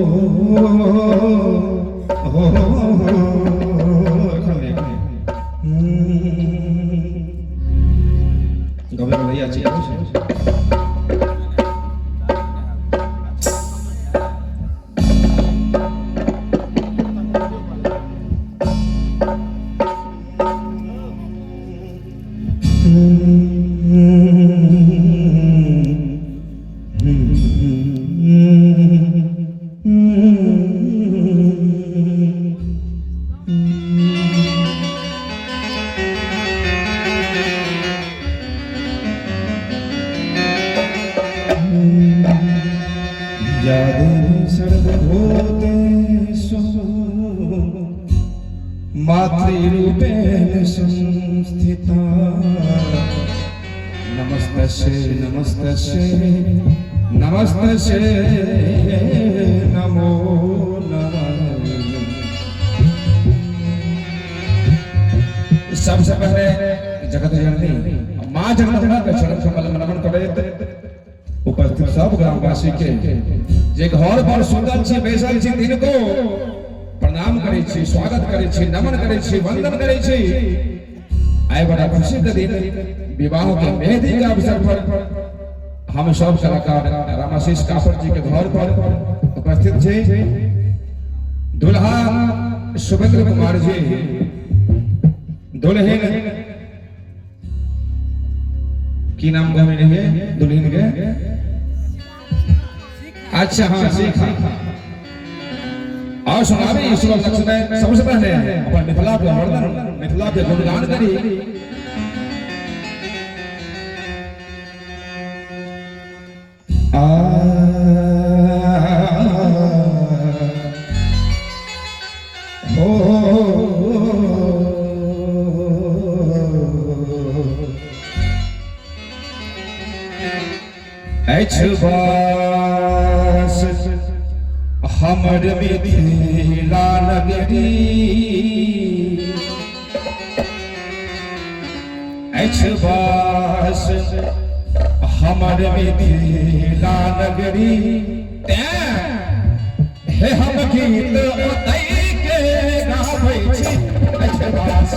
हो एखन नहि। गबै भैया छी आबै छै। या देवी सर्वभूतेषु मातृरूपेण संस्थिता नमस्तस्यै नमस्तस्यै नमस्तस्यै नमो नमः। सबसे पहले जगत जननी माँ जगदम्बा के चरण कमल में नमन करैत उपस्थित सब ग्रामवासी के जे घर पर सुतल छी बैसल छी तिनको प्रणाम करै छी, स्वागत करै छी, नमन करै छी, वंदन करै छी। आइ बड़ा खुशी के दिन विवाह के मेहंदी के अवसर पर हम सब कलाकार रामाशीष कापड़ जी के घर पर उपस्थित छी। दुल्हा शुभेंद्र कुमार जी, दुल्हन की नाम कहने रहिए दुल्हन के? अच्छा हाँ, सीखा। और सुनाबी इस लक्ष्य में सबसे पहले अपन मिथिला के वर्णन, मिथिला के गुणगान करी। आ हो अछि बास हमर मिथिला नगरी, अछि बास हमर मिथिला नगरी, तें हे हम गीत ओतै के गाबै छी। अछि बास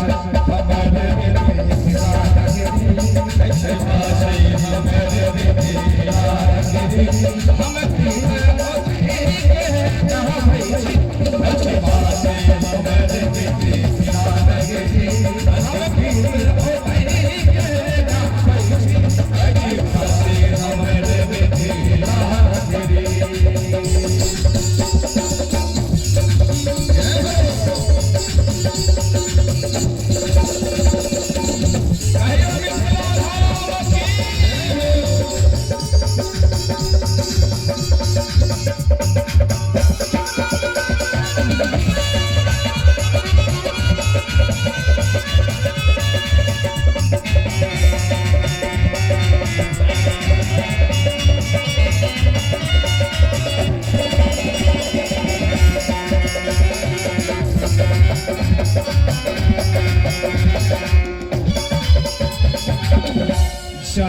हमर मिथिला नगरी, अछि बास हमर मिथिला नगरी, हम गीत ओतै के गाबै छी। अछि बास हमर मिथिला नगरी, हम गीत ओतै के गाबै छी। अछि बास हमर मिथिला नगरी। जय हो। कहियो मिथिला धाम की।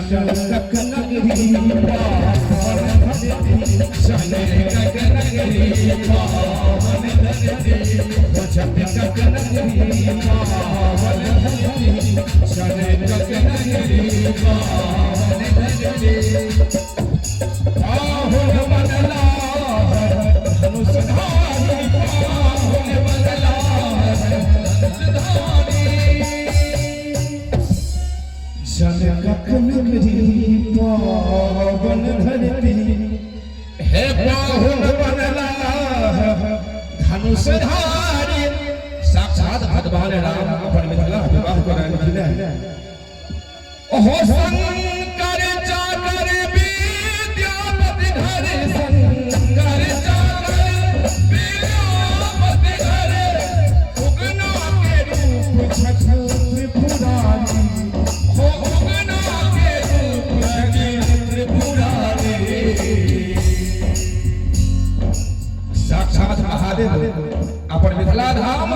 जनक नगरी पावन धरती, जनक नगरी पावन धरती, जनक नगरी पावन धरती, जनक नगरी पावन धरती। पाहुन बनला धनुष धारी, पाहुन बनला धनुष धारी, जनक नगरी पावन धरती, हे पाहुन बनला धनुष धारी। साक्षात भगवान राम अपन मिथिला विवाह करल। ओहो शंकर चाकर विद्यापति घर, शंकर चाकर विद्यापति घर, उगना के रूप छठ त्रिपुरारी, हो उगना के रूप छठ त्रिपुरारी। साक्षात महादेव अपन मिथिला धाम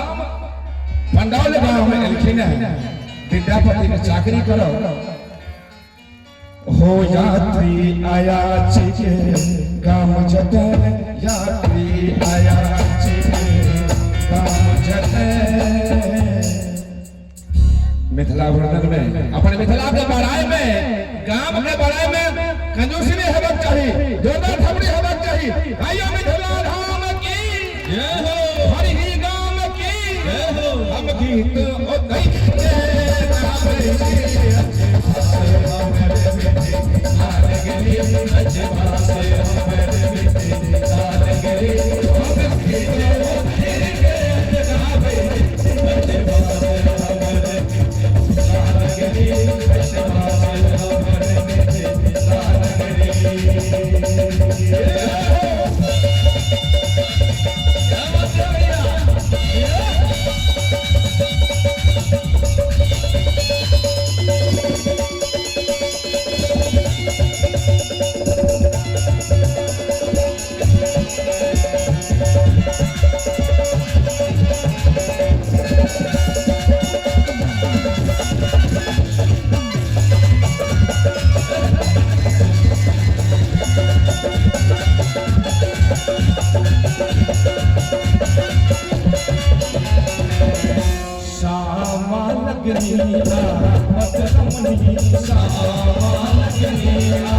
पंडौल गांव में एलखिन है विद्यापति के चाकरी करो। हो यात्री आया के गाम जतय यात्री आया गाम जतय। मिथिला वर्णन में, अपन मिथिला के बड़ाई में, गाम के बड़ाई में कंजूसी नहीं हेबाक चाही, जोरदार थपड़ी हेबाक चाही। आइयो मिथिला धाम की जय हो, हरि ही गाम की जय हो। हम गीत ओतै के गाबै छी। क्या बात है भैया? श्यामा लगनिया मत रमणी, श्यामा लगनिया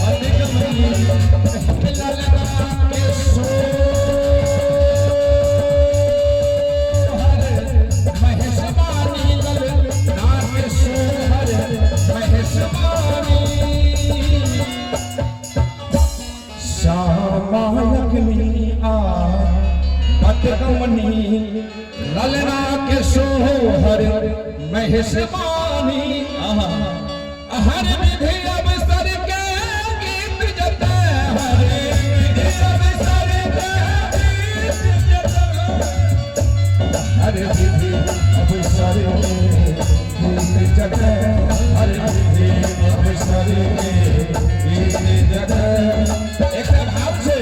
मत रमणी, ललना के सोहर महेश बानी, ललना के सोहर महेश बानी। श्यामा लगनिया मत रमणी, ललना के सोहर महेश बानी। हर विधि अवसर के गीत जतै, हर विधि अवसर के गीत जतै, हर विधि अवसर के गीत जतै, हर विधि अवसर के गीत जतै। एकटा भाव छै,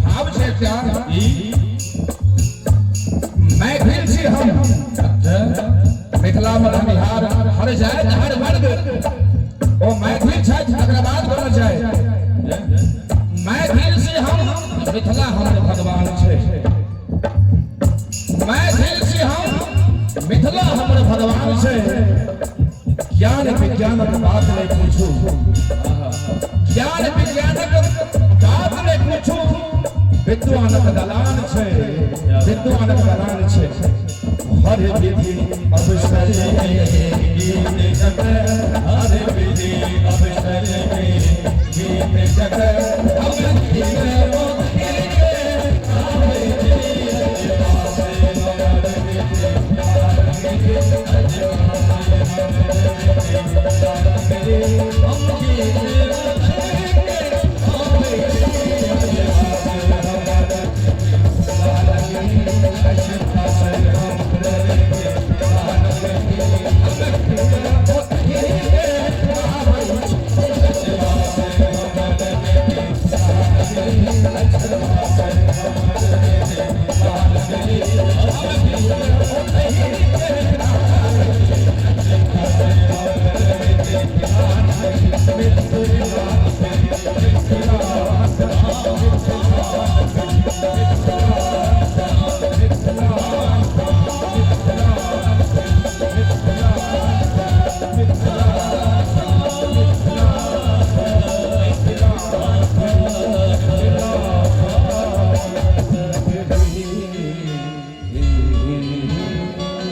भाव छै एकटा। ई मैथिल छी हम, मिथिला में रहनिहार हर जाति हर वर्ग ओ मैथिल छथि, तकरा बाद कोनो जाय। मैथिल से हम, मिथिला हमर भगवान छै। मैथिल से हम, मिथिला हमर भगवान छै। ज्ञान विज्ञानक बात नहि पूछू, ज्ञान विज्ञानक बात नहि पूछू, विद्वानक दलान छै, विद्वानक दलान छै। हर विधि अवसर के गीत जतै, हर विधि अवसर के गीत जतै, हम गीत ओतै के गाबै छी। हम गीत